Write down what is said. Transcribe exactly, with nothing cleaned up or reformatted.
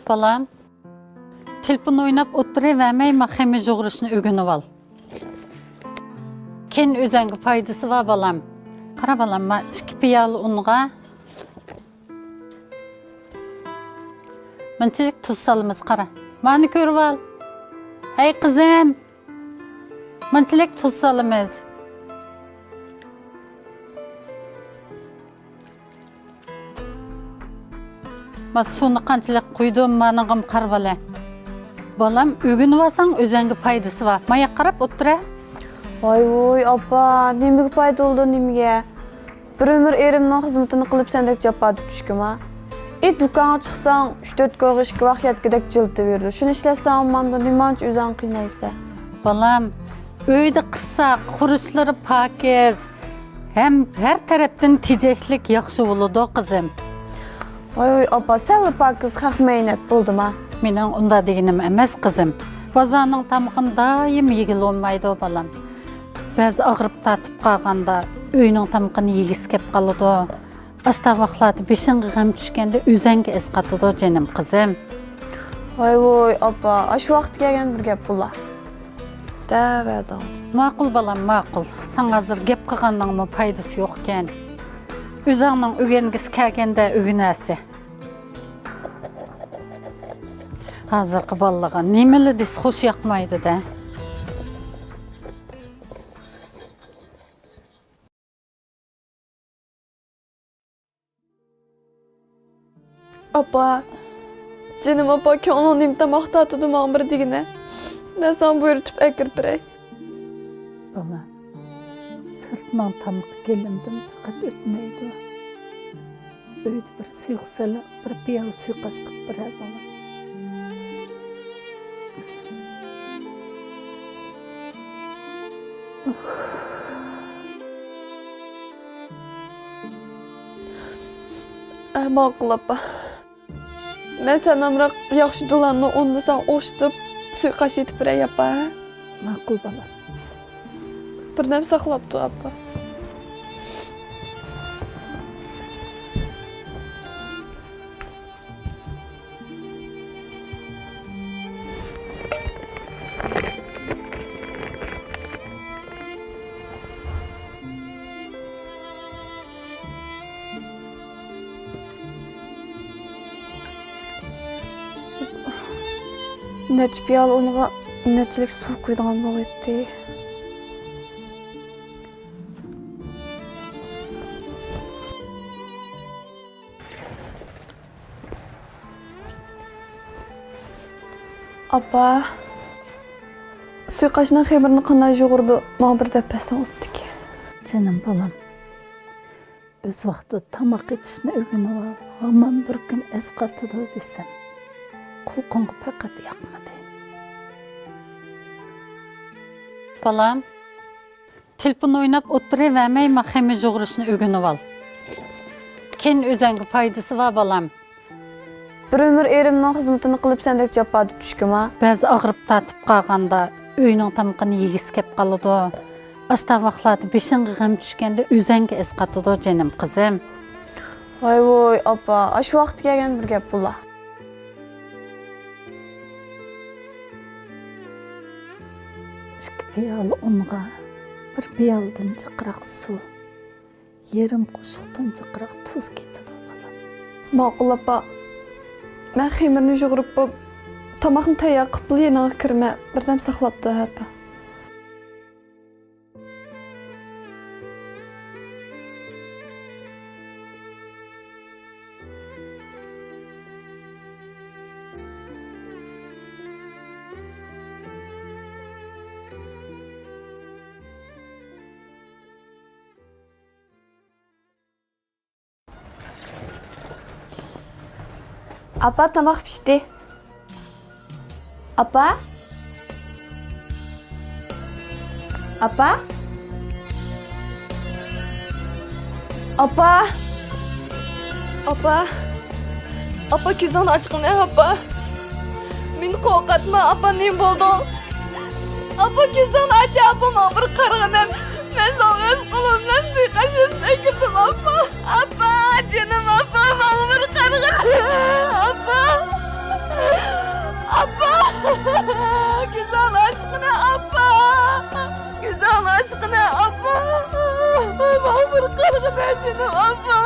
بالام، تېلېفون ئويناپ ئولتۇرۇۋەرمەي، ما خېمىر يۇغۇرۇشنى ئۆگىنىۋال. كېيىن ئۆزەڭگە پايدىسى بار، بالام. قارا، بالام، ما ئىككى پىيالە ئۇنغا مۇنچىلىك تۇز سالىمىز، قارا. مانى كۆرۈۋال. ھەي، قىزىم. مۇنچىلىك تۇز سالىمىز. ما سۇنى قانچىلىك قۇيدۇم، مانىڭغىمۇ قارىۋالە. بالام، ئۆگىنىۋالساڭ ئۆزەڭگە پايدىسى بار. ماياققا قاراپ ئولتۇرە. ۋاي ۋۇي، ئاپا، نېمىگە پايدا بولىدۇ، نېمىگە؟ بىر ئۆمۈر ئېرىمنىڭ خىزمىتىنى قىلىپ سەندەك جاپا تۇتۇشكىما؟ ئى، دۇكانغا چىقساڭ، ئۈچ تۆت كويغا ئىككى ۋاق يەتكۈدەك جىلىتىۋېرىدۇ. شۇنى ئىشلەتسەڭ، ماندا نېمانچە ئۆزۈڭنى قىينايسەن؟ بالام، ئۆيدە قىسساق، خۇرۇچلىرى پاكىز، ھەم ھەر تەرەپتىن تېجەشلىك، ياخشى بولىدۇ، قىزىم. ۋاي ۋاي، ئاپا، سەنلا پاكىز، خەق مەينەت بولدىما؟ مېنىڭ ئۇنداق دېگىنىم ئەمەس، قىزىم. بازارنىڭ تامىقىنى دائىم يېگىلى بولمايدۇ، بالام. بەزى ئاغرىپ تارتىپ قالغاندا ئۆينىڭ تامىقىنى يېگۈسى كەپ قالىدۇ. ئاشتا ۋاقىتلاردا بېشىڭغا غەم چۈشكەندە ئۆزەڭگە ئەسقاتىدۇ، جېنىم قىزىم. ۋاي ۋوي، ئاپا، ئاشۇ ۋاقىت كەلگەن بىر گەپ بولا. دەۋەردىڭ. ماقۇل، بالام، ماقۇل. ساڭا ھازىر گەپ قىلغاننىڭمۇ پايدىسى يوقكەن. ئۆزۈڭنىڭ ئۆگەنگۈسى كەلگەندە ئۆگىنەرسەن. ھازىرقى بالىلارغا نېمىلا دېسە خوش ياقمايدۇ-دە. ئاپا، جېنىم ئاپا، كۆڭلۈڭ نېمە تاماق تارتىدۇ، ماڭا بىر دېگىنە. مەن ساڭا بۇيرۇتۇپ ئەكىرىپ بېرەي. بالام، سىرتنىڭ تامىقى گېلىمدىن پەقەت ئۆتمەيدۇ. ئۆيدە بىر سۇيۇق سېلىپ، بىر پىيالە سۇيقاش قىلىپ بېرە، بالام. ئە، ماقۇل، ئاپا. مەن سەن ئامراق ياخشى دولاننى ئۇننى ساڭا ئوخشىتىپ، سۇيقاش ئېتىپ بېرەي، ئاپا، ھە؟ ماقۇل، بالام. بىردەم ساقلاپ تۇر، ئاپا. نەچچە پىيالە ئۇنغا نەچچىلىك سۇ قۇيىدىغان بولۇۋەتتى. ئاپا، سۇيقاشنىڭ خېمىرىنى قانداق يۇغۇرىدۇ؟ ماڭا بىر دەپ بەرسەڭ ئوتتىكى. جېنىم بالام، ئۆز ۋاقتىدا تاماق ئېتىشنى ئۆگىنىۋال، ھامان بىر كۈن ئەسقاتىدۇ دېسەم، قۇلىقىڭغا پەقەت ياقمىدى. بالام، تېلېفون ئويناپ ئولتۇرۇۋەرمەي، ما خېمىر يۇغۇرۇشنى ئۆگىنىۋال. كېيىن ئۆزۈڭگە پايدىسى بار، بالام. بىر ئۆمۈر ئېرىمنىڭ خىزمىتىنى قىلىپ سەندەك جاپا تۇتۇشكىما؟ بەزى ئاغرىپ تارتىپ قالغاندا ئۆينىڭ تامىقىنى يېگۈسى كەپ قالىدۇ. ئاشتا ۋاقىتلاردا بېشىڭغا غەم چۈشكەندە ئۆزۈڭگە ئەسقاتىدۇ، جېنىم قىزىم. ۋاي ۋوي، ئاپا، ئاشۇ ۋاقىت كەلگەن بىر گەپ بولا. ئىككى پىيالە ئۇنغا بىر پىيالىدىن جىقراق سۇ، يېرىم قوشۇقتىن جىقراق تۇز كېتىدۇ، بالام. ماقۇل، ئاپا. مەن خېمىرنى يۇغۇرۇپ بوپ، تاماقنى تەييار قىلىپلا يېنىڭغا كىرىمەن. بىردەم ساقلاپ تۇر، ئاپا. ئاپا، تاماق پىشتى. ئاپا؟ ئاپا؟ ئاپا؟ ئاپا؟ ئاپا، كۆزۈڭنى ئاچقىنە، ئاپا. مېنى قورقۇتما، ئاپا، نېمە بولدۇڭ؟ ئاپا، كۆزۈڭنى ئاچ، ئاپا، ماڭا بىر قارىغىنە. مەن ساڭا ئۆز قولۇم بىلەن سۇيۇقاش ئېتىپ ئەكىردىم، ئاپا. ئاپا، جېنىم ئاپا، ماڭا بىر قارىغىن. ئاپا. ئاپا! كۆزۈڭنى ئاچقىنا، ئاپا! ماڭا بىر قارىغىنا، جېنىم ئاپا!